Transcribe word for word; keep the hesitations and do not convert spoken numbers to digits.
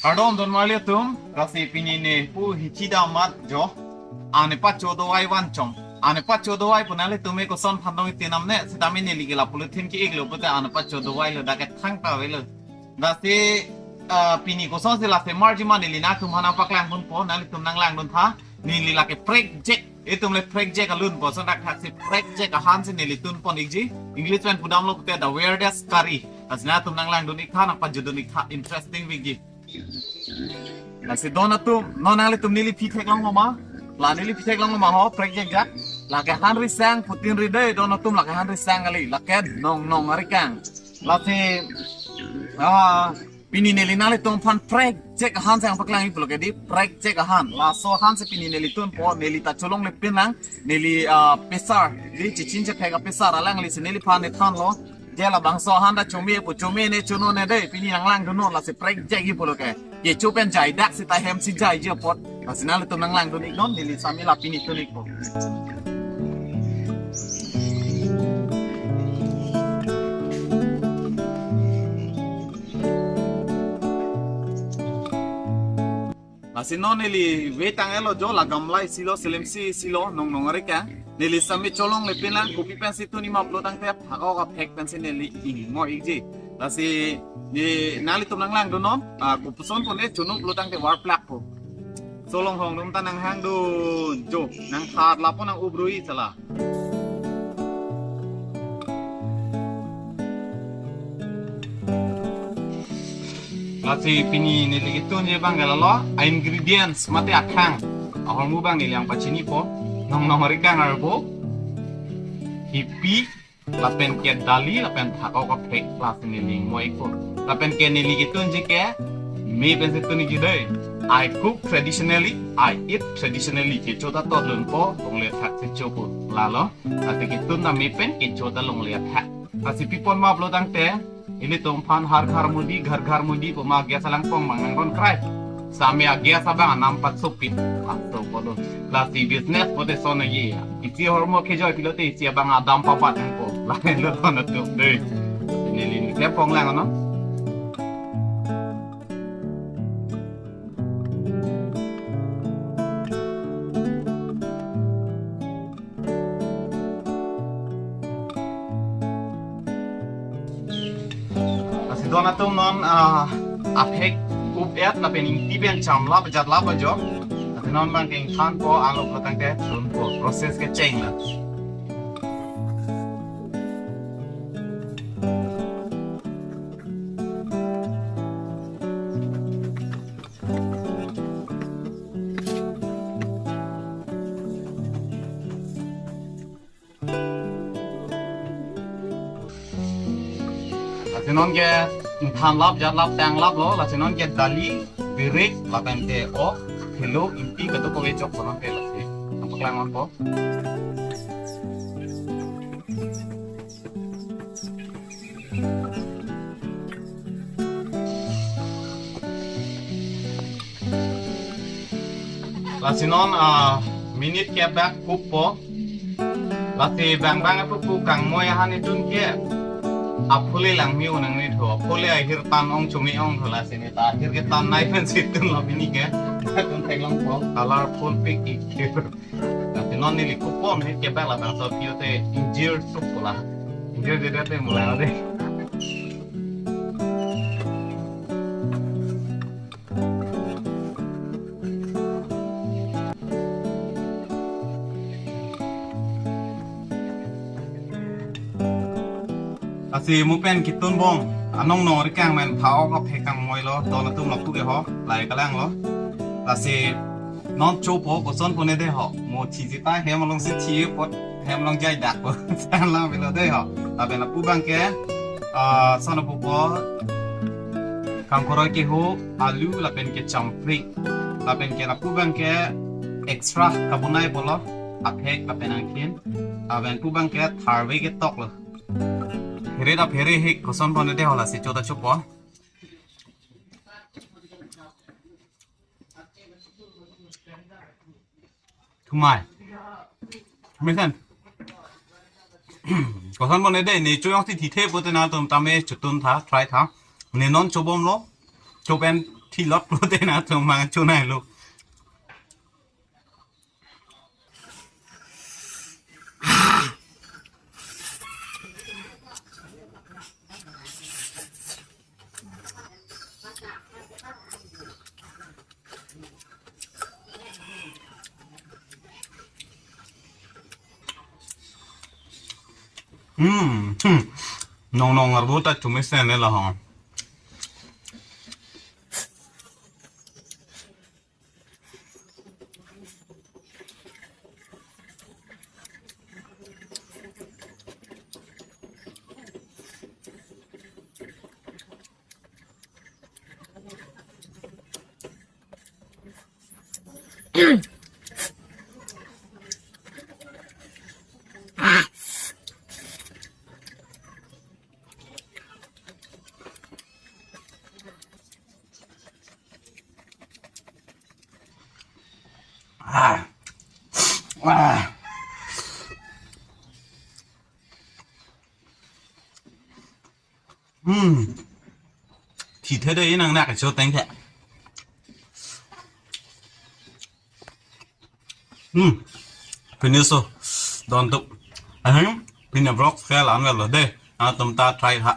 Kardom don marli atum, lasi pini ne pu hichi damat jo. Ane pacho dovai vanchom. Ane pacho dovai pu nanglitum me koson phandong itinam ne, sitame neli ke la polythene ke-ik lo pute ane pacho dovai lo, dak ke thangta avelo. Lasi, ah, pini kosonsi lasi marji ma neli nangtum aphan nangpaklang ponpo, nanglitum nanglangdun tha. Neli lake prekjek, itum le prekjek alun po, lason dak thaksi prekjek ahan si neli tun pon-ikji. English pen pudamlo pute the weirdest curry. Lasi nangtum nanglangdun-ik tha, nangpajudun-ik tha, interesting vekji. Lasi don atum, non nanglitum neli phi theklonglo ma? La neli phi theklonglo ma ho, prekjek jak. Lake han risang, putin ri dei, don atum lake han risang kali, lake nong nong arikang. Lasi, ah, pini neli nanglitum aphan prekjek ahan si nangpaklang-ik pulo ke dei, prekjek ahan. Laso ahan si pini neli tunpo, neli ta cholongle pinlang, neli, ah, pesar, dei chichin chethek apesar alang lisi neliphan ne thanlo. Je labangso ahan ta chome pu, chome ne chono ne dei, pini nanglangdunnon, lasi prekjekji pulo ke. Kecho pen jai dak seta hem si jaiji apot. Lasi nanglitum nanglangdun-iknon, neli sami la pini tun-ikpo. Lasi non neli vetang-etlo jo, la gamla isi lo, selemsi isi lo, nong nong arikang. Neli sami cholongle pinlang, kopi pensi tunji ma pulo tangte phak-ok aphek pensi neli ingmo-ikji. Lasi ne nanglitum nanglangdunnon, ah, kopuson pu ne chono pulo tangte varplak po. Solong hong dum ta nanghangdun jo, nangthat lapu nang-ubrui chala. Lasi pini neli ketunji abang ke lalo, a-ingredients mate akhang ahormu abang neli nangpachinipo, nong nong arikang arbo, hipi, lapen ke dali, lapen phak-ok aphek, lasi neli ingmo-ikpo. Lapen ke neli ketunji ke me pensi tun-ikji dei. I cook traditionally, I eat traditionally. Kecho ta totdunpo, longle athak si chopo. Lalo, lasi ketun ta me pen, kecho ta longle athak. Lasi pi pon ma pulo tangte, ilitum aphan Har Ghar Modi, Ghar Ghar Modi pu ma gas alangpong abang nangron krai. Sami a-gas abang anam patsopit. Aso kodo. Lasi business pute lason ye. Isi ahormu kejoi pulote isi abang adam papat nangpo. Lahenlo don atum dei. Neli ne klempong lang no. Lasi don atum non, ah, aphek up-et lapen ingti pen chamlap jat lap ajo. Lasi non abang ke ingthanpo, anlo pulo tangte tunpo, process kecheng la. Lasi non ke ingthan lap, jat lap, tang laplo, lasi non ke dali, birik, lapen ke ok, phelo, ingti, kadokave chokpo non ke lasi. Nangpaklang ponpo. Lasi non, ah, minute kep bak kuppo. Lasi bang bang apu pu kangmoi ahan itun ke. Aphule langmi-o nangne tho. Aphule ahir tan ong chumi ong tho, lasi ne ta ahir ketan nai pensi tunlo pini ke. Tun theklongpo. Colorful pik ik. Lasi non neli kuppo, minute kep bak labangso aphi-o te ingjir sukpo la. Ingjir dede te mulai dei. Lasi mo pen ketun bom, anong nong arikang pen phak-ok aphek kangmoilo, don atum lapu ke ho, lahai kalanglo. Lasi non chopo, koson pone dei ho, mo thiji ta hem alongsi thi apot, hem along jai dakpo, san lang avelo dei ho. Lapen lapu abang ke, ah, son apupo, kangkoroi keho, alu lapen ke champrik. Lapen ke lapu abang ke extra kabonai pulo, aphek lapen angkhin. Lapen pu abang ke tharve ketoklo. Here ta here hik, koson pone dei ho, lasi cho ta chopo. Thumai. Mesen. Koson pone dei, ne cho jongsi thithe pute nangtum tame chotun tha, try tha. Ne non chobomlo. Cho pen thilot lote nangtum mang chonai lo. Hmm, hmm. Nong nong arbo ta chumi sen ne la ho. Ah. Ah. Hmm. Thi the de inang nak cho teng the. Hmm. Finish so. Don tu. Ahem. Pini vlog ke la-an lo de. Nangtum ta try tha.